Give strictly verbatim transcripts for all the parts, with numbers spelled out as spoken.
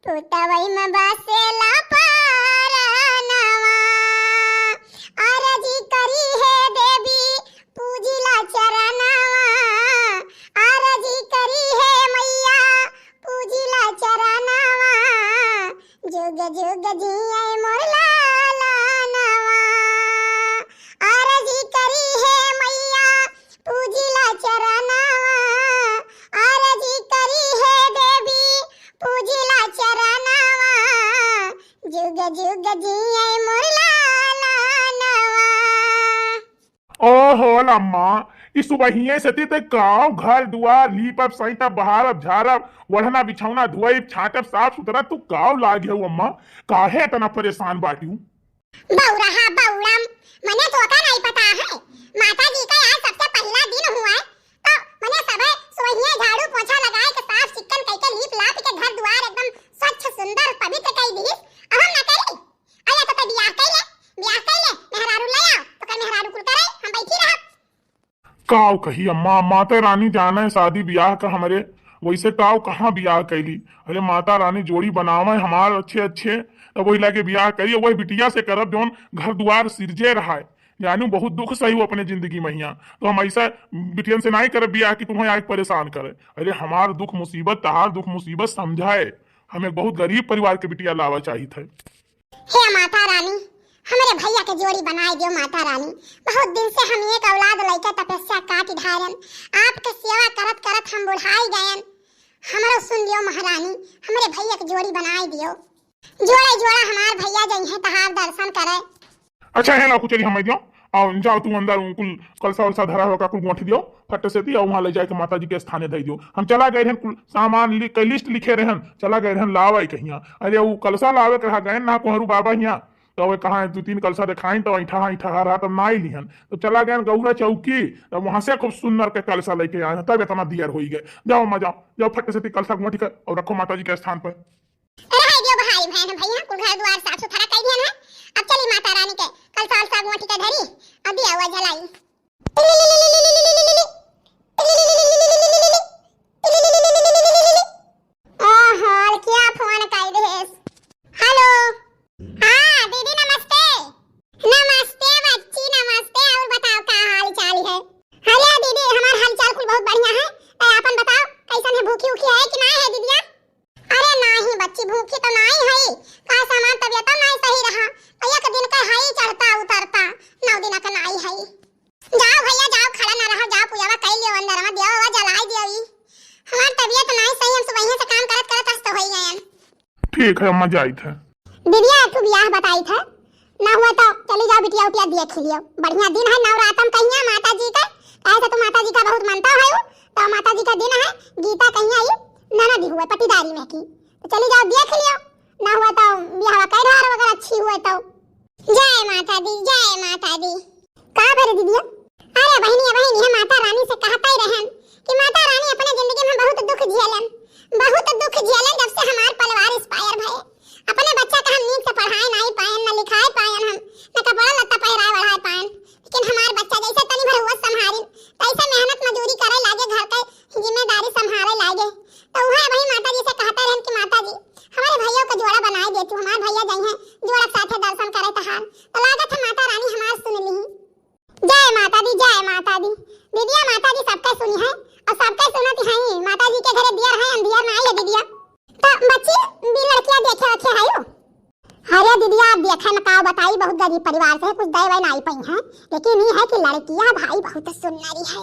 पुतवई में बसेला परनवा। अरजी करी हे देवी, पूजिला चरनवा। अरजी करी हे मैया, पूजिला चरनवा। जुग जुग जिए मोर लालनवा। अरजी करी हे मैया, पूजिला चरनवा। अरजी करी हे देवी, पूजिला चरनवा। जुग जुग जिए मोर लालनवा। ओहो लम्मा, ई सुबहिये से ती ते काव घर दुआर लीपब, सैतब, बहारब, झारब, ओढ़ना बिछौना धोइब, छाटब, साफ सुथरा, तू काव लागे हो अम्मा? काहे इतना परेशान बाटिउ? बौरा हा बौरा, मने तोका नहीं पता है, माता जी का आज सबसे पहला दिन हुआ है, तो मने सबे सुबहिये झाड़ू पोछा लगाए के साफ चिक्कन कइके लीप लाप के घर दुआर एकदम स्वच्छ सुंदर पवित्र कई दिहिस, अब हम ना करी? अरे तो ते बियाह कइले, बियाह कइले, मेहरारू ले आओ, तो कल मेहरारू कुल करे, हम बैठी रहब। काव कही अम्मा, माता रानी जाने शादी बियाह का हमरे, वैसे काव कहाँ बियाह कैली? अरे माता रानी जोड़ी बनावे हमार अच्छे अच्छे, तब वही लागे बियाह करी, वही बिटिया से करब जौन घर दुआर सिरजे रहा है। जानू बहुत दुख सही हो अपने जिंदगी में हियाँ, तो हम ऐसा बिटियन से नहीं करब बियाह कि तुम्हें आके परेशान करे। अरे हमार दुख मुसीबत, तहार दुख मुसीबत समझाए, हमें बहुत गरीब परिवार के बिटिया लावा चाहित है। हे माता रानी, हमरे भैया के जोड़ी बनाए दियो माता रानी। बहुत दिन से हम एक औलाद लइके तपस्या काट धारन, आपके सेवा करत करत हम बुढ़ाई गयन। हमरो सुन लियो महारानी, हमरे भैया के जोड़ी बनाए दियो। जोड़े जोड़ा हमार भैया जइहें तहार दर्शन करे। अच्छा है ना, कुचरी हम दियो। और जाओ तू अंदर कुल कलसा वलसा धरा होगा, कुल गोंठ दियो फट से ती, और वहाँ ले जाके माता जी के स्थाने धई दियो। हम चला गए रहन, कुल सामान लि-, के लिस्ट लिखे रहन, चला गए रहन लावे कहिया। अरे वो कलसा लावे के रहा गए ना कोहरू बाबा हिया, तो वे कहाँ दो तीन कलसा दिखाइन, तो ऐठा ऐठा रहा, तब ना ही लिहन। तो चला गए गौरा चौकी, तब वहाँ से खूब सुंदर के कलसा लेके आए, तब इतना दियर हो गए। जाओ अम्मा, जाओ, जाओ फट से ती कलसा गोंठ कर और रखो माता जी के स्थान पर। रहे दियो भाई बहन, भैया कुल घर दुआर साफ सुथरा कर दिहन है। अब चली माता रानी के कलसा वलसा गोंठ के धरी, अब दिया हुआ जलाई। ओहो, क्या फोन कर देस? हेलो। हाँ दीदी नमस्ते। नमस्ते बच्ची नमस्ते, और बताओ का हाल चाल है? अरे दीदी हमार हाल चाल कुल बहुत बढ़िया है, तो अपन बताओ कैसन है, भूखी उखी है कि ना है दीदिया? अरे नाही बच्ची, भूखी तो नाही हई, का से हमार तबियत नाही सही रहा, तो एक दिन का हई चढ़ता उतरता, नौ दिन का नाही हई। जाओ भैया जाओ, खड़ा ना रहो, जाओ पूजावा कई लियो, अंदर में दियो, वो जलाई दियो ई। हमार तबियत नाही सही, हम सुबह से काम करत करत अस्त होई गयन। ठीक है अम्मा, जाइत है। दीदिया तू बियाह बताई थे, ना हुआ तो चली जाओ बिटिया उटिया देख लियो, बढ़िया दिन है नवरातम कहिया माता जी का, काहे से तू माता जी का बहुत मनता है, तो माता जी का दिन है, गीता कहिया आई ननद हुए पटीदारी में की, तो चली जाओ देख लियो, ना हुआ तो बियाह कई धार अगर अच्छी हुए तो। जय माता दी, जय माता दी। का भरे दीदिया? अरे बहिनी, बहिनी हम माता रानी से कहता ही रहन कि माता रानी अपने जिंदगी में बहुत दुख झेलन, बहुत दुख झेलन जब से हमार परिवार expire भए। अपने बच्चा का हम नीक से पढ़ाए नाही पाएन, न लिखाए पाएन हम, न कपड़ा लत्ता पहिराए ओढ़ाए पाएन, लेकिन हमार बच्चा जैसे तनी भर हुआ संभारिन, तैसे मेहनत मजूरी करे लागे, घर के जिम्मेदारी संभाले लागे। तो उहे वही माता जी से कहते रहन कि माता जी, हमारे भैया का जोड़ा बनाए दे तू, हमार भैया जइहें जोड़ा के साथे दर्शन करे तहार। तो लागत है माता रानी हमार सुन ली। जय माता दी, जय माता दी। दीदिया माता जी सबके सुनी है और सबके सुनत है। माता जी के घरे दियर है, अंधियर ना आई है दीदिया। तो बच्ची भी लड़कियां देखे रखे है यू? अरे दीदिया, आप देखे में का बताई, बहुत गरीब परिवार से है, कुछ दे वै नाई पई है, लेकिन ये है कि लड़किया भाई बहुत सुन्नरी है,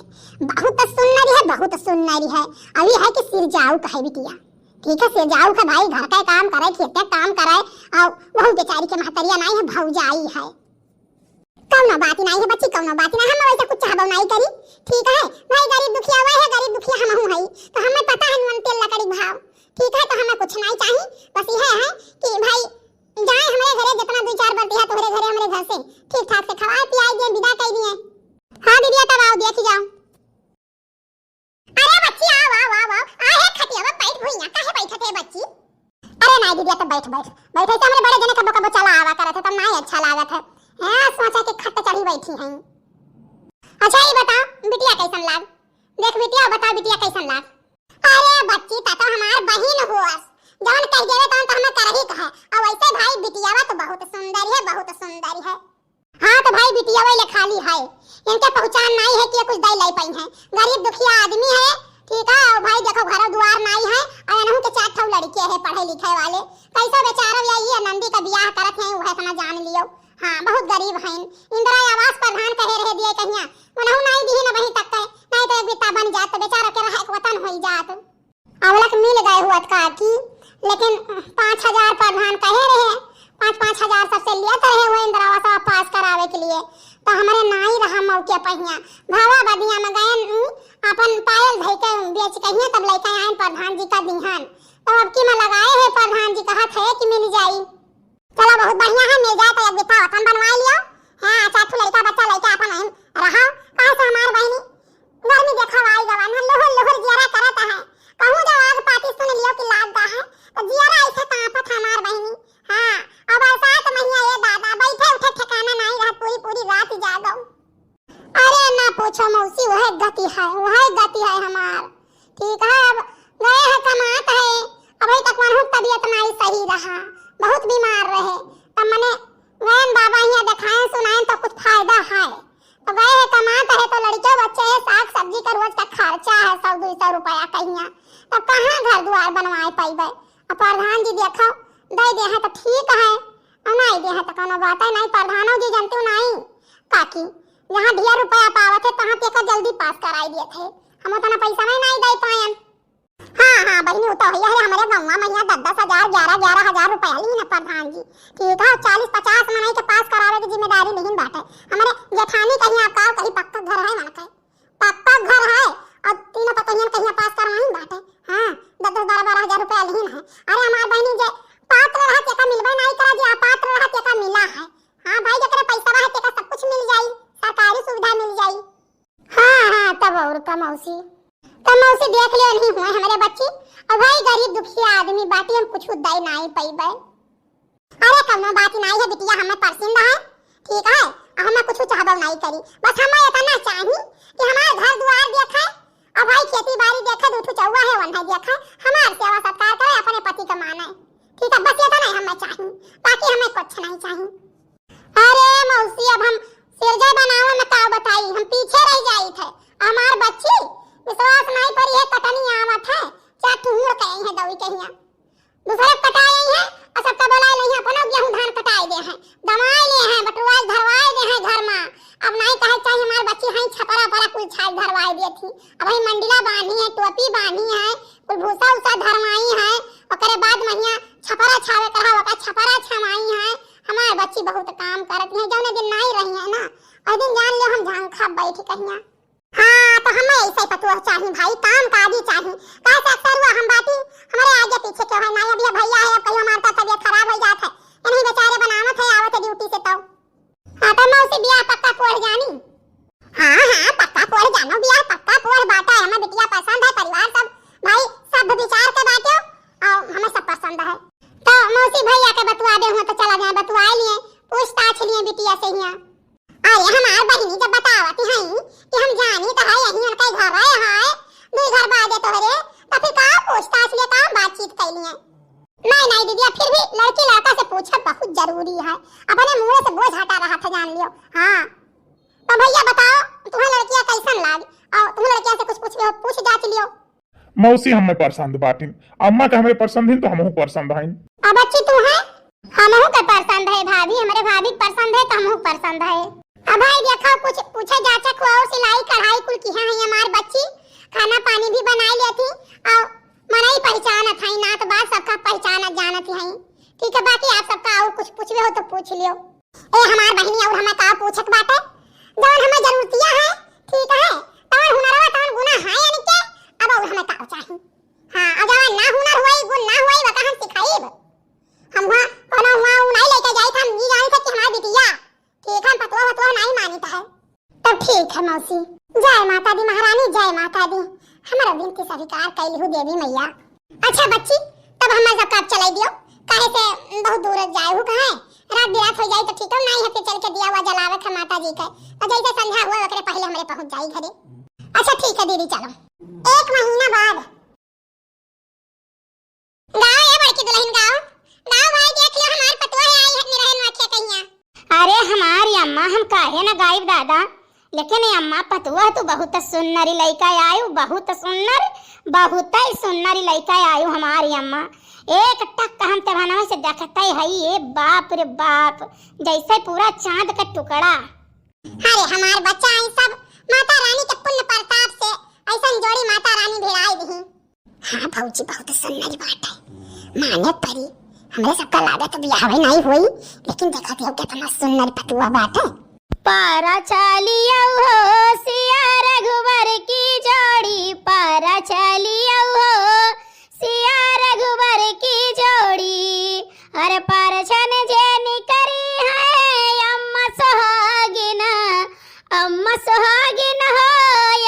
बहुत सुन्नरी है, बहुत सुन्नरी है। अभी है कि सिरजाऊ का है बिटिया, ठीक है, सिरजाऊ का भाई घर का काम करे, खेत का काम करे, और वहू बेचारी के महतरिया नाई है, भौजाई है। कौनो बात नाई है बच्ची, कौनो बात नाई, हम वैसे कुछ चाहबो नाई करी, ठीक है, भाई गरीब दुखिया वह है, गरीब दुखिया हमहू है, तो हमें पता है नून तेल लकड़ी भाव, ठीक है, तो हमें कुछ नाई चाही, बस यह है कि भाई जाए हमरे घरे, जितना दो चार बरतिया तोहरे घरे हमरे घर से ठीक ठाक से खवाए पियाए दिए, विदा कई दिए। हाँ दीदिया, तब आओ, देख जाओ। अरे बच्ची, आओ, आओ, आओ, आओ। आ हे खटिया में बैठ भुइया, काहे बैठत है बच्ची? अरे नाई दीदिया, तब बैठ, बैठ, बैठ। ऐसे हमरे बड़े जने कबो कबो चला आवा करत है, तब नाई अच्छा लागत है। हाँ, सोचा कि खट चढ़ी बैठी हैं। अच्छा, ये बताओ, बिटिया कैसन लाग? देख बिटिया, बताओ बिटिया कैसन लाग? अरे बच्ची, ता तो हमार बहिन होस, जवन कह देवे तवन तो अवै ले खाली है। इनके पहचान नाई है कि ये कुछ दइ लइ पइहैं। गरीब दुखिया आदमी है, ठीक है? अउ भाई देखो, घरो दुआर नाई है, अउ एनहू के चार ठउ लड़के है पढ़े लिखे वाले। कैसो बेचारो ये, ये नंदी का बियाह करत हैं, उहै इतना जान लियो। हाँ, बहुत गरीब हैं। इंदिरा आवास प्रधान कहे रहे दिए कहिया, उनहू नाई दिहिन अबहीं तक है, नाई तो एक बित्ता बन जात तो बेचारो के रहे एक वतन होई जात। अबलक मिल गए हुआ काकी, लेकिन पाँच हजार प्रधान कहे रहे, पाँच पाँच हजार सबसे लेत रहे वो इंदिरा आवास पास करावे के लिए। तो हमरे नाई रहा मौके पहिया, भवा बदिया में गयन, उम, अपन पायल धइ के बेच कहिए तब लइके आयन प्रधान जी का दिहन। तो अब की में लगाए है प्रधान जी, कहत है कि मिल जाई। चलो, बहुत बढ़िया है, मिल जाए तो एक बित्ता वतन बनवाए लियो। हाँ, चार ठो लइका बच्चा लइके अपन यहीं रहो। काहे से हमार बहिनी गर्मी देखो आई गवा ना, लुहुर लुहुर जियरा करत है। कहूँ जब आग पाती सुन लियो कि लाग गा है, तो जियरा ऐसे कांपत हमार बहिनी। हाँ, अब बरसात महिया ये दादा, बैठे उठे ठिकाना नाई रहत, पूरी पूरी रात जागो। अरे ना पूछो मौसी, वह गति है, वह गति है हमार। ठीक है, अब गए हैं कमात है, अबहीं तक मनहू तबीयत नाई सही रहा, बहुत बीमार रहे। तब मने गयन बाबा हियाँ देखायन सुनायन तो कुछ फायदा है। तो गए हैं कमात है तो लड़के बच्चे हैं, साग सब्जी का रोज का खर्चा है, सौ दुई सौ रुपया कहिया। तब कहाँ घर दुआर बनवाए पइबे? अब प्रधान जी देखो, दइ दे हैं तो ठीक है, अउ नाई दे हैं तो कौनो बात है नाई। प्रधानो जी जानते हो नाई काकी, जहाँ ढेर रुपया पावत है, तहाँ तेका जल्दी पास कराई देत है। हम उतना पैसा नहीं, नाई दे पायन। हाँ, हाँ, बहिनी, उ तो है, अरे, हमरे गौवा में यहाँ दस दस हजार, ग्यारह ग्यारह हजार रुपया लीन प्रधान जी। ठीक है, चालीस पचास मनई के पास करावे के जिम्मेदारी लिहिन बाटे। हमरे जेठानी कहिया का कहीं पक्का घर है मन के, पक्का घर है, अउ तीनों पतोहियन कहिया पास करवाइन बाटे। हाँ, दस दस बारह बारह हजार रुपया लिहिन है। अरे, हमार बहिनी जे पात्र रहा, तेका मिलबे नाई करा, जे अपात्र रहा, तेका मिला है। हाँ भाई, जेकरे पैसा रहा, तेका सब कुछ मिल जाई, सरकारी सुविधा मिल जाई। हाँ, हाँ, तब और का मौसी, तब मौसी देख लियो नहीं हुए हमरे बच्ची। अब भाई गरीब दुखिया आदमी बाटी, हम कुछ दे नाई पइबे। अरे कौनो बात नाई है बिटिया, हमें पसंद है, ठीक है, अब हमें कुछ चाहबो नाई करी, बस हमें इतना चाही कि हमार घर दुआर देखे, अब भाई खेती बाड़ी देखे, दू ठो चौवा है वन्हे देखे, हमार सेवा सत्कार करे, अपने पति के माने, ठीक है, बस इतना ही हमें चाही, बाकी हमें कुछ नहीं चाही। अरे मौसी, अब हम सिरजे बनावे में का बताई, हम पीछे रह जाई थे। हमार बच्ची विश्वास नहीं पड़ी है, कटनी आवत है, चार ठुमुर कहे हैं दौड़ी कहिया। दूसरे पटाए आई हैं अउ सबका बोलाए लई हैं, अपनो गेहूं धान कटाए दे हैं, दमाए ले हैं, बटुआए धरवाए दे हैं घर मा। अब नहीं कहे चाही हमार बच्ची हैं छपरा परा कुल छाल धरवाए दे थी। अब ही मंडिला बांधी है, टोपी बांधी है, कुल भूसा उसा धरवाई है, ओकरे बाद महिया छपरा छावे करा, ओका छपरा छमाई है। हमार बच्ची बहुत काम करत है, जौने दिन नाई रही है ना, ओह दिन जान लियो हम झांखा बैठ कहिया। हाँ, तो हमें ऐसे पतोह चाही भाई, काम काजी चाही। काहे से अक्सर हुआ हम बाटी, हमरे आगे पीछे क्यों है, नाई अभी भैया है, अब कहियो हमार तो तबीयत खराब हो जात है, इन्हीं बेचारे बनावत है, आवत है ड्यूटी से तो। हाँ, तो मौसी बियाह पक्का कोढ़ जानी। हाँ, हाँ, पक्का कोढ़ जानो, बियाह पक्का कोढ़ बाटा है, हमें बिटिया पसंद है, परिवार सब, भाई, सब विचार के बाटे, और हमें सब पसंद है। तो मौसी भैया के बतुआ दे हुआ तो चला जाए, बतुआ लिए, पूछताछ लिए बिटिया से हिया। अरे हमार बहिनी जब बतावत हई कि हम जानी तो है यही उनका घर है, है दुई घर बादे तोहरे, तो फिर का पूछताछ लिए, का बातचीत कैलिए? नहीं, नहीं दीदी, फिर भी लड़की लड़का से पूछब बहुत जरूरी है, अपने मुंह से बोझ हटा रहा था, जान लियो। हाँ, तो भैया बताओ, तुम्हें लड़कियां कैसन लाग? और तुम्हें लड़कियां से कुछ पूछ लियो, पूछ जांच लियो। मौसी, हमें पसंद बाटिन। अम्मा के हमरे पसंद हिन, तो हमहू पसंद हईन। अब बच्ची तू है? हमहू के पसंद है भाभी, हमरे भाभी के पसंद है, तो हमहू पसंद है। अब भाई देखो, कुछ पूछे जाचा को और सिलाई कढ़ाई कुल किहा है हमार बच्ची, खाना पानी भी बनाई लेती, और मनई पहचानत है, नात बात सबका पहचानत जानत है। ठीक है, बाकी आप सबका और कुछ पूछबे हो तो पूछ लियो। ए हमार बहिनी, और हमें का पूछक बाटे? जवन हमें जरूरतिया है, ठीक है, तवन हुनरवा, तवन गुना है यानी के, अब और हमें का चाही? हाँ, और जवन ना हुनर होई, गुण ना होई, वका हम सिखाइब। हम हुआ कोनो हुआ उ नहीं लेके जाई, हम ई जानी थे कि हमार बिटिया, ठीक है, हम पतोह वतोह नहीं मानित है। तब ठीक है मौसी, जय माता दी महारानी, जय माता दी। हमारा विनती स्वीकार कैलहु देवी मैया। अच्छा बच्ची, तब हम सबका अब चलाई दियो, काहे से बहुत दूर जाए हु कहे, रात बिरात हो जाई तो ठीक है, नहीं है फिर चल के दिया हुआ जलावे थे माता जी के, और जैसे संध्या हुआ ओकरे पहले हमरे पहुंच जाई घरे। अच्छा ठीक है दीदी, चलो। एक महीना बाद। गाओ ए बड़की दुल्हन, गाओ, गाओ भाई, देख लियो हमार पतोह आई है निरहन वाखे कहिया। अरे हमार या अम्मा, हम काहे न गाइब दादा, लेकिन ए अम्मा पतुआ तू बहुत सुन्नरी लइका आयु, बहुत सुन्नर, बहुत ही सुन्नरी लइका आयु हमारी अम्मा। एक टक हम तेवहनवा से देखते हई, ए बाप रे बाप, जैसे पूरा चाँद का टुकड़ा। अरे हमार बच्चा, ई सब माता रानी के पुण्य प्रताप से ऐसन जोड़ी माता रानी भिड़ाई दिही। हाँ भौजी, बहुत सुन्नर बाटे, माने परी। हमरे सबका लागत बियाहवे नाई होई, लेकिन देखत हो केतना सुन्नर पतुआ बाटे। पारा चलियौ हो सिया रघुबर की जोड़ी, पारा चलियौ हो सिया रघुबर की जोड़ी। अरे परछन जे निकरी है अम्मा सुहागिन, अम्मा सुहागिन हो,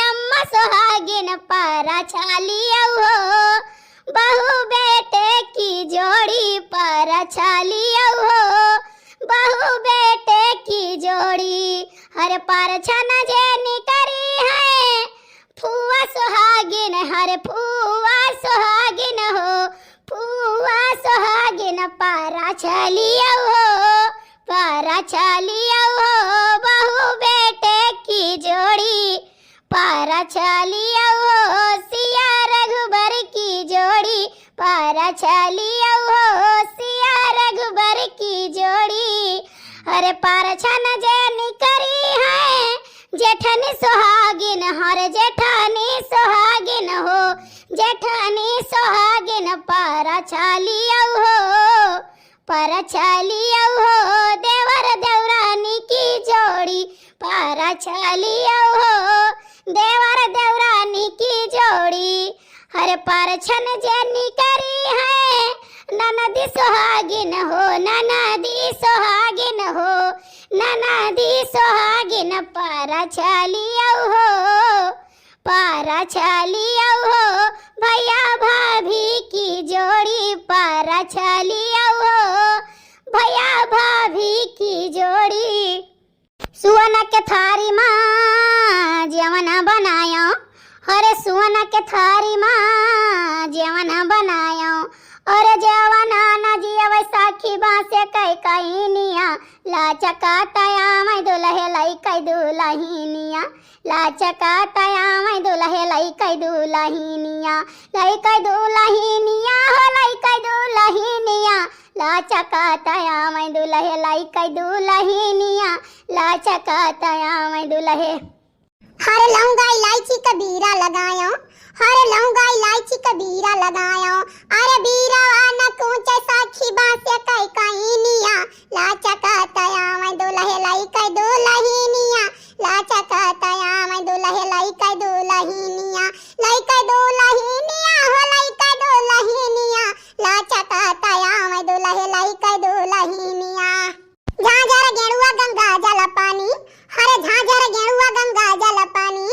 अम्मा सुहागिन पारा चलियौ हो, बहू बेटे की जोड़ी पारा चलियौ हो, बहू बेटे की जोड़ी। हर परछन जे निकरी है फुआ सुहागिन, हर फुआ सुहागिन हो, फुआ सुहागिन पारा चलियौ हो, पारा चलियौ हो, बहू बेटे की जोड़ी। पारा चलियौ हो सिया रघुबर की जोड़ी, पारा चलियौ हो सिया रघुबर की जोड़ी। अरे परछन जे निकरी है जेठनी सुहागिन, हर जेठनी सुहागिन हो, जेठनी सुहागिन पारा चलियौ हो, पारा चलियौ हो देवर देवरानी की जोड़ी, पारा चलियौ हो देवर देवरानी की जोड़ी। हर परछन जे निकरी है ननदी सुहागिन हो, ननदी सुहागिन हो, ननदी सुहागिन पारा चलियौ हो, पारा चलियौ हो भैया भाभी की जोड़ी, पारा चलियौ हो भैया भाभी की जोड़ी। सुअन के थारी मा जेवन बनायौ, अरे सुअन के थारी मा जेवन बनायौ, अरे जेवन न जियवै साखी बाँसे कई कईनिया, लाचकात आवै दुलहे लइकै दुलहिनिया, लाचकात आवै दुलहे लइकै दुलहिनिया, लइकै दुलहिनिया हो लइकै दुलहिनिया, लाचकात आवै दुलहे लइकै दुलहिनिया, लाचकात आवै दुलहे। हर लौंगा इलायची का बीरा लगायौ, हर लौंगा इलायची का बीरा लगायौ। अरे बीरावा न कूचे साखी बाँसे कई कईनिया, लाचकात आवै दुलहे लइकै दुलहिनिया, लाचकात आवै दुलहे लइकै दुलहिनिया, लइकै दुलहिनिया हो लइकै दुलहिनिया, लाचकात आवै दुलहे लइकै दुलहिनिया। झाँझर गेरुआ गंगा जल पानी, हरे झाँझर गेरुआ गंगा जल पानी।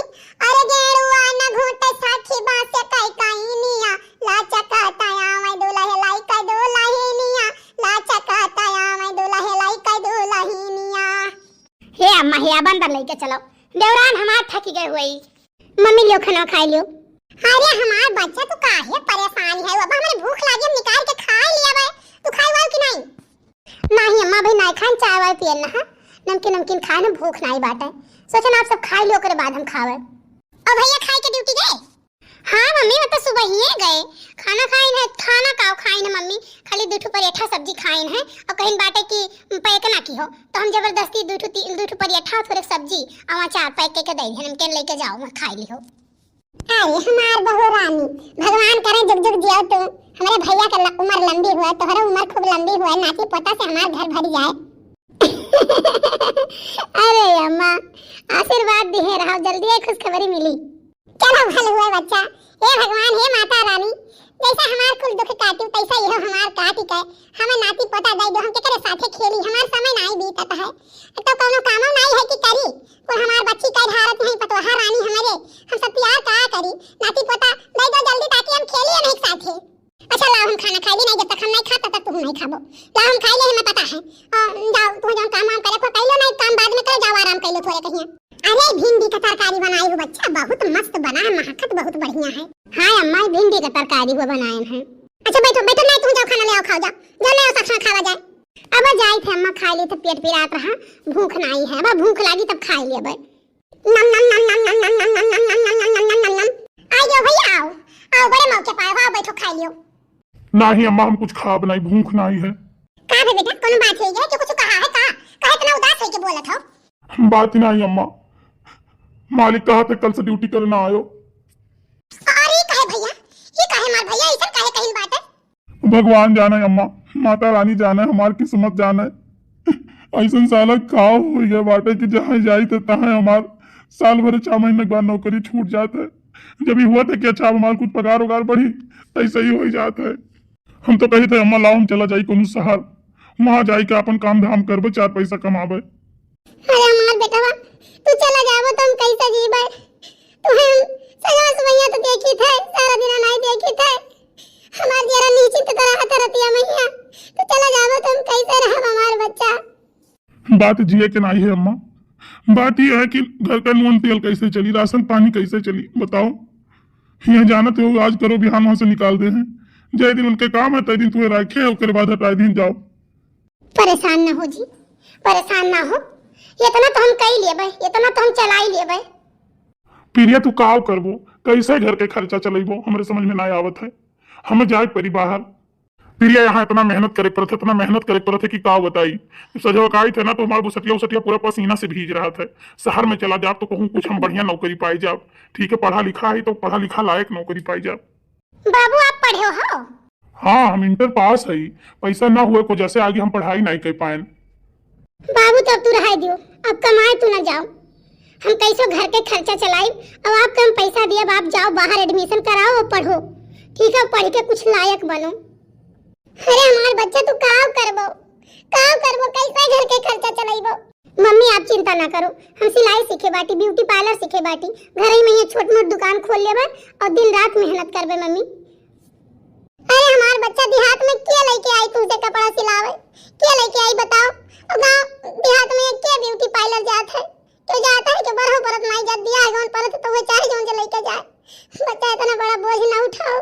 अरे गेरुआ न घूटे साखी बाँसे कई कईनिया, लाचकात आवै दुलहे लइकै दुलहिनिया, लाचकात आवै दुलहे लइकै दुलहिनिया। हे अम्मा, हे बंदर लइके चलौ, देवरान हमार थकी गए हुई। मम्मी लियो खाना खाई लियो। अरे हमार बच्चा तू काहे परेशान है, अब हमरे भूख लागी, हम निकाल के खाई लिया बे। तू खाई वाई कि नहीं? नाही अम्मा, अभी नाही खाइन, चाय वाय पियन ना, हाँ? नमकीन नमकीन खाए ना, भूख नाही बाटे। सोचन आप सब खाई लियो, ओकरे बाद हम खावे। और भैया खाई के ड्यूटी गए? हाँ मम्मी, वो तो सुबह ही गए। खाना खाइन है, खाना का खाइन है मम्मी, खाली दू ठो परेठा सब्जी खाइन है और कहिन बाटे कि पैक ना की हो, तो हम जबरदस्ती दू ठो ती-, दू ठो परेठा और थोड़े सब्जी और अचार पैक करके दे दिए, नमकीन लेके जाओ, वहाँ खाई लियो। अरे हमार बहू रानी, भगवान करे जुग जुग जियो तू, हमरे भैया के ल-, उम्र लंबी हुए, तोहरे उम्र खूब लंबी हुए, नाती पोता से हमार घर भर जाए। अरे अम्मा, आशीर्वाद दिहे रहो, जल्दी ही खुशखबरी मिली। चलो भल हुए बच्चा, हे भगवान, हे माता रानी, जैसा हमार कुल दुख काटी तैसा यह हमार काटी के, हमें नाती पोता दे दो, हम केकरे साथे खेली, हमार समय नाही बीतत है, तो कौनो कामो नाही है कि करी, कुल हमार बच्ची कई धारत नहीं, पतोहा रानी हमरे, हम सब प्यार का करी, नाती पोता दे दो जल्दी, ताकि हम खेली नहीं साथे। अच्छा लाओ, हम खाना खाई भी नहीं, जब तक हम नहीं खाब तब तक तुम नहीं खाबो। लाओ हम खाई ले, हमें पता है। और जाओ, तुम जौन काम वाम करे को कइलो नहीं, काम बाद में करो, जाओ आराम कइलो थोड़े कहिया। अरे भिंडी का तरकारी बनाई हो बच्चा, बहुत मस्त बना है, महकत बहुत बढ़िया है। हाँ अम्मा, भिंडी का तरकारी हुआ बनाए हैं। अच्छा बैठो बैठो, नहीं तुम जाओ खाना ले आओ, खाओ जाओ, जाओ ले आओ सब खाना खावा जाए। अब जाइत है अम्मा, खाइ ली तो पेट पिरात रहा, भूख नाहीं है, अब भूख लागी तब खाइ लेबै। नम नम नम नम नम नम नम नम नम नम नम नम नम नम नम। आ जाओ भैया, आओ, आओ, बड़े मौके पाए हो, आओ, बैठो, खाइ लियो। नाहीं अम्मा, हम कुछ खाब नाहीं, भूख नाहीं है। का भे बेटा, कोनो बात है कि कुछ कहा है का? काहे इतना उदास होइके बोलत हो? बात नाहीं अम्मा, मालिक कहा थे कल से ड्यूटी करे ना आयो। अरे काहे भैया, ये काहे हमार भैया ऐसन काहे कहिन बाटे? भगवान जाने अम्मा, माता रानी जाने, हमार किस्मत जाने। ऐसन साला का हो गया बाटे कि जहाँ जाई तो तहाँ हमार साल भर छह महीने के बाद नौकरी छूट जात है। जब ये हुआ था कि अच्छा अब हमार कुछ पगार उगार बढ़ी, तो ऐसा ही हो जात है। हम तो कही थे अम्मा लाओ हम चला जाई कोनो शहर, वहाँ जाई के अपन काम धाम करबे, चार पैसा कमाबे। अरे हमार बेटवा, तू चला जाबो तो हम कैसे जीबे? तुहे हम सगा सुबहिया तो देखी थे, सारा दिन नाहीं देखी थे। हमार जरा निश्चिंत तो रहत रतिया मैया, तू चला जाबो तो हम कैसे रहब हमार बच्चा? बात जिए के नाहीं है अम्मा, बात ये है कि घर का नून तेल कैसे चली, राशन पानी कैसे चली, बताओ। यह जानत हो आज करो बिहान वहाँ से निकाल दे हैं, जय दिन उनके काम है तय दिन तुम्हें रखे है, ओकरे बाद हटा दिन जाओ। परेशान ना हो जी, परेशान ना हो, इतना तो हम कई लेबै, इतना तो हम चलाई लेबै। प्रिया तू काव करबो, कैसे घर के खर्चा चलेबो, हमरे समझ में ना आवत है। हमें जाए परी बाहर। प्रिया यहाँ इतना मेहनत करे पड़त है, इतना मेहनत करे पड़त है कि काव बताई। सजवा काई थे ना तो हमार बुसटिया उसटिया पूरा पसीना से भीज रहा था। शहर में चला जाब तो कहूँ कुछ हम बढ़िया नौकरी पाई जाब। ठीक है पढ़ा लिखा है तो पढ़ा लिखा लायक नौकरी पाई जाब। बाबू आप पढ़े हो? हाँ हम इंटर पास है, पैसा ना हुए को जैसे आगे हम पढ़ाई नहीं कर पाए। बाबू तो अब तू रहाई दियो, अब कमाए तू ना जाओ। हम कैसो घर के खर्चा चलाई, अब आपके हम पैसा दिए, अब आप जाओ बाहर एडमिशन कराओ और पढ़ो, ठीक है, पढ़ के कुछ लायक बनो। अरे हमार बच्चा तू काव करबो, काव करबो, कैसे घर के खर्चा चलाइबो? मम्मी आप चिंता ना करो, हम सिलाई सीखे बाटी, ब्यूटी पार्लर सीखे बाटी, घर ही में ये छोट मोट दुकान खोल लेबे और दिन रात मेहनत करबे मम्मी। अरे हमार बच्चा देहात में के लेके आई तुमसे कपड़ा सिलावे, के लेके आई बताओ? और गाँव देहात में के ब्यूटी पार्लर जात है, क्यों जाता है कि बरहो परत माई जात दिया है कौन परत तो वो चाहे जौन जे लेके जाए। बच्चा इतना बड़ा बोझ ना उठाओ,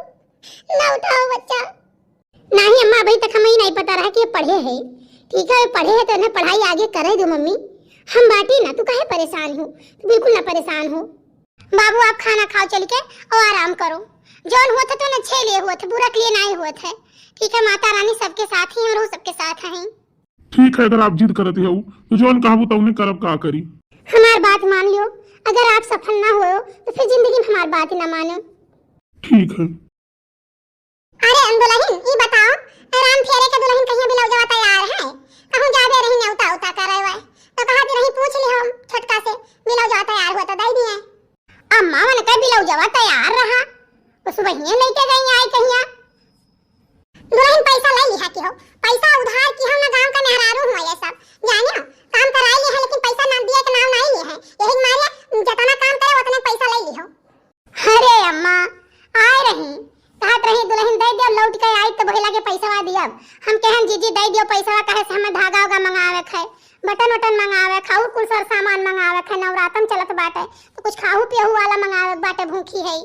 ना उठाओ बच्चा। नहीं अम्मा, अभी तक हमें ही नहीं पता रहा कि ये पढ़े है। ठीक है, ये पढ़े है तो इन्हें पढ़ाई आगे करे दो मम्मी। हम बाटी ना, तू काहे परेशान हो? तू बिल्कुल ना परेशान हो। बाबू आप खाना खाओ चल के और आराम करो। जौन हुआ था तो ना छे लिए हुआ था, बुरा के लिए नहीं हुआ था। ठीक है, माता रानी सबके साथ ही और वो सबके साथ हैं। ठीक है, अगर आप जिद करत हो तो जौन कहबू तौने करब, का करी। हमार बात मान लियो, अगर आप सफल ना हो तो फिर जिंदगी में हमार बात ही ना मानो। ठीक है। अरे दुलहिन, ई बताओ, राम फेरे के दुलहिन कहिया ब्लाउजवा तैयार है? कहूँ जाबे रही नेवता उता करे हुए, तो कहत रही पूछ ली हम छोटका से, ब्लाउजवा तैयार हुआ तो दे दिए। अम्मा मन के ब्लाउजवा तैयार रहा, वो सुबहिए लेके गई आई कहिया। दुलहिन पैसा ले लिहा की हो, पैसा उधार की हो ना, गाँव का मेहरारू हुआ ये सब, जाने हो, काम कराई ले है लेकिन पैसा ना दिए के नाम नहीं ले है, यही मारे जतना काम करे उतने पैसा ले ली हो। अरे अम्मा, आए रही, कहत रही दुलहिन दे दियो, लौट के आई तो भइला के पैसवा दियब। हम कहन जीजी दे दियो पैसवा, कहे से हमें धागा उगा मंगावे के है, बटन उटन मंगावे के है, और कुल सर सामान मंगावे के है, नवरातन चलत बाटे तो कुछ खाहू पियहू वाला मंगावे के बाटे, भूखी है।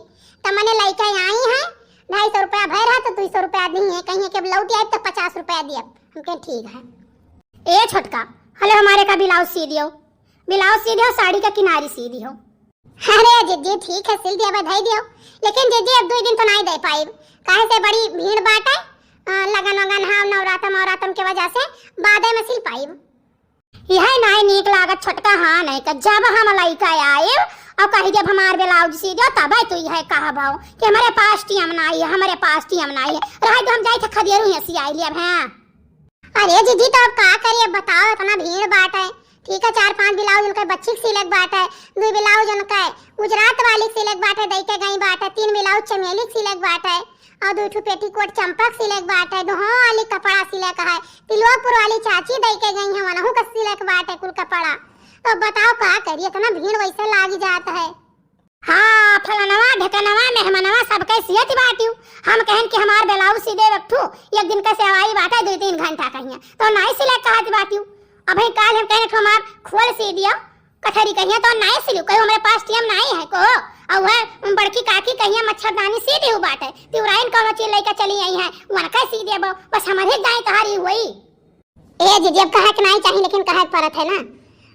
त मने लइके आई है, ढाई सौ रुपया भय रहा तो दुई सौ रुपया दी है, कहिए कि अब लौट आए तो पचास रुपया दियब। हम कहे ठीक है। ए छोटका, हले हमारे का ब्लाउज सी दियो, ब्लाउज सी दियो, साड़ी का किनारी सी दियो। अरे जिज्जी ठीक है, सिल दिया बधाई दियो, लेकिन जिज्जी अब दो दिन तो नहीं दे पाइब, काहे से बड़ी भीड़ बाटे, अ, लगन वगन है, नवरातम नवरातम के वजह से बादे में सिल पाइब। यह नहीं नीक लागत छोटका, हाँ नहीं का, जब हम लइका आए और कह दिया हमार ब्लाउज सी दियो, तब तू यह कहबो कि हमारे पास टीम नहीं है, हमारे पास टीम नहीं है, रह दो हम जाए थे खदेरू ही सियाई लिया है। अरे जीजी, तो अब का करी, अब बताओ, इतना भीड़ बाटे। ठीक है, चार पांच ब्लाउज उनके बच्ची के सिले के बाटे, दो ब्लाउज उनके गुजरात वाली के सिले के बाटे, दई के गई बाटे, तीन ब्लाउज चमेली के सिले के बाटे, और दो ठो पेटीकोट चंपक सिले के बाटे, दो वाली कपड़ा सिले का है, तिलवापुर वाली चाची दई के गई है, वनहू का सिले के बाटे कुल कपड़ा। तो अब बताओ का करी, इतना भीड़ वैसे लाग जात है। हाँ, फलनवा, ढेकनवा, मेहमनवा सबके सियत बाटिउ। हम कहन कि हमार ब्लाउज सी देव एक ठू, एक दिन के सेवाई बाटे, दुई तीन घंटा कहिया। तो नाई सिले कहत बाटिउ। अबही काल हम कहन कि हमार खोल सी दियो, कथरी कहिया, तो नाई सिलू, कहो हमरे पास टीम नाई है को। और वह बड़की काकी कहिया मच्छरदानी सी दिहु बाटे, तिवराइन कौनो चीज लेके चली आई है, वनका सी देबो, बस हमरे दाई तहारी हुई। ए जीजी, अब कहे के नाई चाही, लेकिन कहे के पड़त है ना।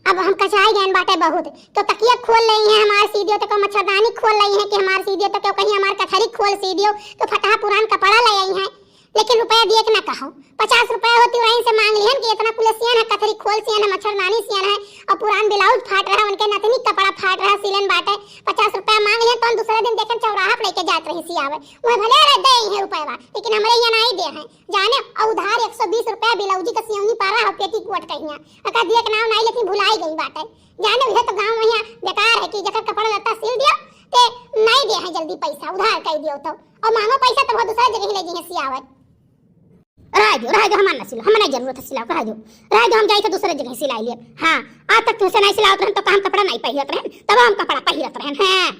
अब हम कचाई गए बाटे बहुत। तो तकिया खोल लेई है हमार सी दियो, तो केहू मच्छरदानी खोल लेई है कि हमार सी दियो, तो केहू कहीं हमार कथरी खोल सी दियो, तो फटहा पुरान कपड़ा ले आई है, लेकिन रुपया दिए के ना कहो। पचास रुपया होती वहीं से मांग लिहन कि इतना कुल सियन है, कथरी खोल सियन है, मच्छरदानी सियन है, और पुरान ब्लाउज फाट रहा, उनके नतनी कपड़ा फाट रहा, सिलन बाटे, पचास रुपया मांग लिहन, तो हम दूसरे दिन देखें चौराहा पर लेके जात रही सियावे, वह भले रह दे ही है रुपया, लेकिन हमरे यहाँ नहीं दे हैं। जाने, और उधार एक सौ बीस रुपया ब्लाउजी का सियौनी पा रहा हो, पेटीकोट कहिया। अका दिए के नाम नाई लेकिन भुलाई गई बाटे। जाने, उहे तो गाँव में यहाँ बेकार है कि जकर कपड़ा लत्ता सिल दियो, ते नाई दे है जल्दी पैसा, उधार कई दियो तो। और मांगो पैसा तो बहुत दूसरा जगह ले जी है सियावत। रह दो, रह दो, हमार ना सिलो, हमें नहीं जरूरत है सिलाओ, रह दो, रह दो, हम जाई तो दूसरे जगह सिलाई लिए। हाँ, आज तक तुमसे नहीं सिलावत रहन तो का हम कपड़ा नहीं पहिरत रहन, तब हम कपड़ा पहिरत रहन। हाँ,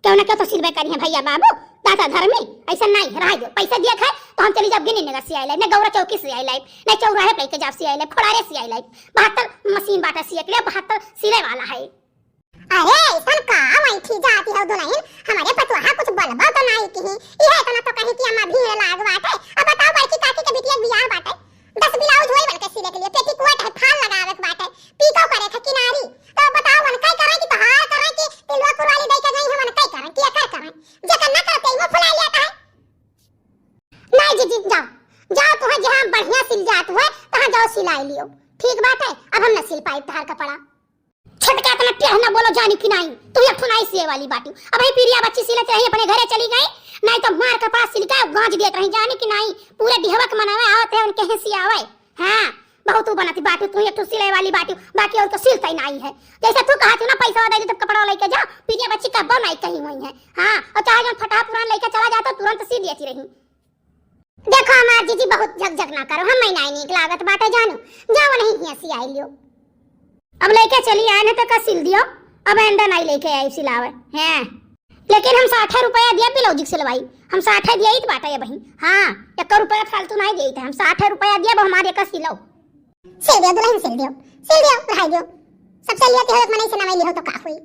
केहू ना केहू तो सिलबे करी है भैया बाबू, दादा धर्मी, ऐसा नहीं, रह दो, पैसा दिया खाए तो हम चली जाब गिनी नगर सियाई लाइब, नहीं गौरा चौकी सियाई लाइब, नहीं चौराहे पे लेके जाब सियाई लाइब, खोड़ारे सियाई लाइब, बहत्तर मशीन बाटा सिए के लिए, बहत्तर सिले वाला है। अरे, ऐसन का ऐठी जाती हो दुल्हन? हमारे पतोहा कुछ बोलबो तो नाई किही। इहे इतना तो कही कि अम्मा भीड़ लाग बाटे। अब बताओ, बड़की काकी के बिटिया के बियाह बाटे, दस ब्लाउज वही बन के सिले के लिए, पेटीकोट है, फाल लगावे के बाटे, पीको करे के किनारी। तो बताओ, उनका ही करें कि तोहार करें कि तिलवा कुरवाली दे के गई हम, उनका ही करें कि एकर करें? जेकर ना करते, वो फुला लिया है। नहीं जीजी, जाओ, जाओ, तुहे जहाँ बढ़िया सिल जात हुए, तहाँ जाओ सिलाई लियो। ठीक बाटे, अब हम न सिल पाई तोहार कपड़ा। छोटका इतना टेढ़ ना बोलो, जानी कि नाई, तू एक ठो नाई सिए वाली बाटी। अब ही पिरिया बच्ची सिलत रही, अपने घरे चली गई, नाई तो मार कपड़ा सिल के गांज देत रही, जानी कि नाई, पूरे दिहवा के मनावे आवत है, उनके ही सियावे। हाँ, बहुत तू बनती बाटी, तू एक ठो सिले वाली बाटी, बाकी और तो सिलता ही नाई है। जैसे तू कहा तू ना पैसा दे दे, तब कपड़ा लेके जा, पिरिया बच्ची का नाई कहीं हुई है। हाँ, और चाहे जौन फटा पुरान लेके चला जाता, तुरंत सी देती रही। देखो हमार जीजी, बहुत झकझक ना करो, हम नाई नीक लागत बाटे जानू, जाओ नहीं हियाँ सियाई लियो। अब लेके चली आए ना तो का सिल दियो, अब आइंदा नाई लेके आई सिलावे हैं। लेकिन हम साठे रुपया दिया ब्लाउज के सिलवाई, हम साठे दिया ही तो बाटे ये बहिन। हाँ, एक रुपया फालतू नहीं दिया था, हम साठे रुपया दिया, अब हमारे का सिलो। सिल दियो दुल्हन, सिल दियो, सिल दियो, रह दियो। सब सिल लियो, तेरे मने से नवाई लियो तो का हुई?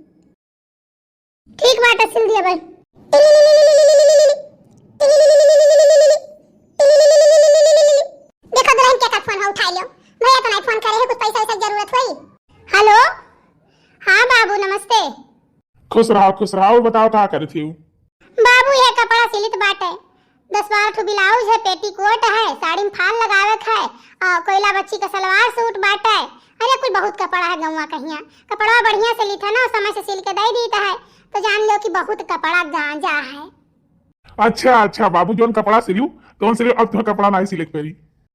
ठीक बात है, सिल दिया भाई। देखो दुल्हन के का फोन है, उठा लियो। भैया तो नहीं फोन करे है, कुछ पैसा वैसा जरूरत हुई। हेलो, हाँ बाबू नमस्ते। खुश रहो, खुश रहो, बताओ का करे थी? बाबू ये कपड़ा सिलित बाटे, दस बारह ठो ब्लाउज है, पेटीकोट है, साड़ी में फाल लगावे के है, और कोयला बच्ची का सलवार सूट बाटे। अरे कुल बहुत कपड़ा है गौवा कहिया, कपड़ा बढ़िया से लिथा ना, समय से सिल के दे दीता है, तो जान लो कि बहुत कपड़ा गांजा है। अच्छा अच्छा बाबू, जौन कपड़ा सिलू तौन सिलू, अब तुम्हें कपड़ा नहीं सिले के पड़ी।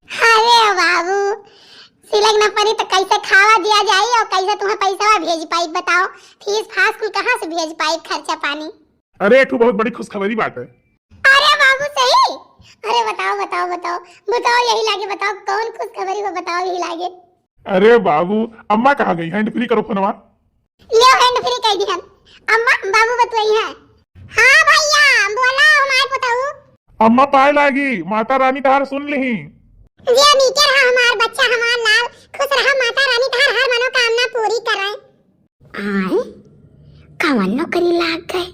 अरे बाबू, सिले के न पड़ी तो कैसे खावा दिया जाई और कैसे तुम्हें पैसा भेज पाई बताओ? फीस फास कुल कहाँ से भेज पाई, खर्चा पानी? अरे एक ठो बहुत बड़ी खुशखबरी बात है। अरे बाबू सही? अरे बताओ बताओ बताओ, बताओ यही लागे, बताओ कौन खुशखबरी हो, बताओ यही लागे। अरे बाबू, अम्मा कहाँ गई? हैंड फ्री करो फोनवा। लियो हैंड फ्री कह दिहन। अम्मा बाबू बतुआई है। हाँ भैया बोला हमार पुतऊ। अम्मा पाए लागी, माता रानी तहार सुन लिही। जिया नीके रहा हमार बच्चा हमार लाल, खुश रहा, माता रानी तहार हर मनोकामना पूरी करे। आए, कवन नौकरी लाग गए?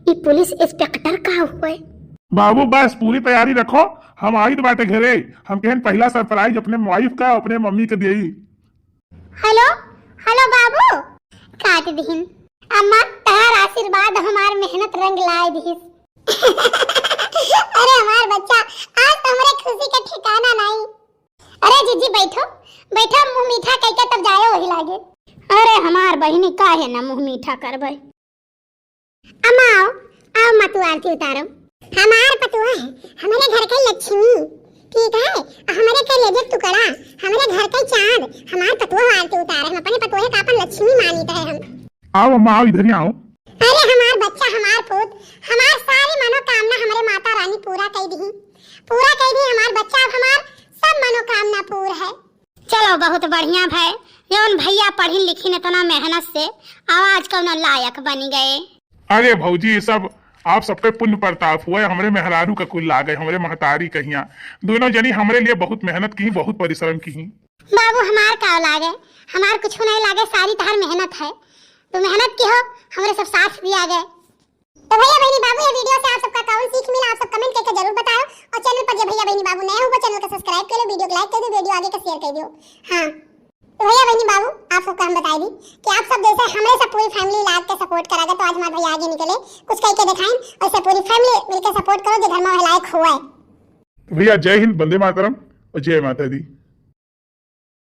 ई पुलिस इंस्पेक्टर का हुए? बाबू बस पूरी तैयारी रखो, हम आइत बाटे घरे। हम कहन पहला सरप्राइज अपने वाइफ का, अपने मम्मी के देई। हेलो, हेलो बाबू। काट दिहिन। अम्मा, तहार आशीर्वाद हमार मेहनत रंग लाए दिहिस। अरे हमार बच्चा, आज तो हमरे खुशी के ठिकाना नाई। अरे जीजी बैठो, बैठो, मुंह मीठा कइके तब जायो वही लागे। अरे हमार बहिनी, काहे ना मुंह मीठा करबे? अम्मा आओ, आओ अम्मा तू आरती उतारो। हमार पतोह है, हमरे घर के लक्ष्मी, ठीक है, हमरे करेजे के टुकड़ा, हमरे घर के चांद, हमार पतोह आरती उतारे, हम अपने पतोहे का अपन लक्ष्मी मानित है हम। आओ अम्मा, आओ, इधर ही आओ। अरे हमार बच्चा, हमार पूत, हमार सारी मनोकामना हमरे माता रानी पूरा कई दिही, पूरा कई दिही हमार बच्चा, अब हमार सब मनोकामना पूर है। चलो, बहुत बढ़िया भय, जौन भैया पढ़िन लिखिन इतना मेहनत से, अब आज कौनो लायक बनी गए। अरे भौजी, ये सब आप सबके पुण्य प्रताप हुए, हमरे मेहरारू का कुल लागे, हमरे महतारी कहिया, दोनों जनी हमरे लिए बहुत मेहनत की, बहुत परिश्रम की। बाबू, हमार का लागे, हमार कुछ नहीं लागे, सारी तहार मेहनत है, तू मेहनत की हो, हमरे सब साथ दिया गए। तो भैया बहनी बाबू, ये वीडियो से आप सबका का सीख मिला, आप सब comment करके जरूर बताओ। और channel पर जे भैया बहनी बाबू नए हो, वो channel का subscribe कर लो, video को like कर दो, video आगे का share कर दो। हाँ, तो भैया बहनी बाबू, आप सबका हम बताई दी कि आप सब जैसे हमरे सब पूरी family लाग के support करा गए, तो आज हमारे भैया आगे निकले, कुछ कह के दिखाइन, वैसे पूरी family मिलके support करो, जो धर्मा वाले लायक हुआ है। भैया, जय हिंद, वंदे मातरम और जय माता दी।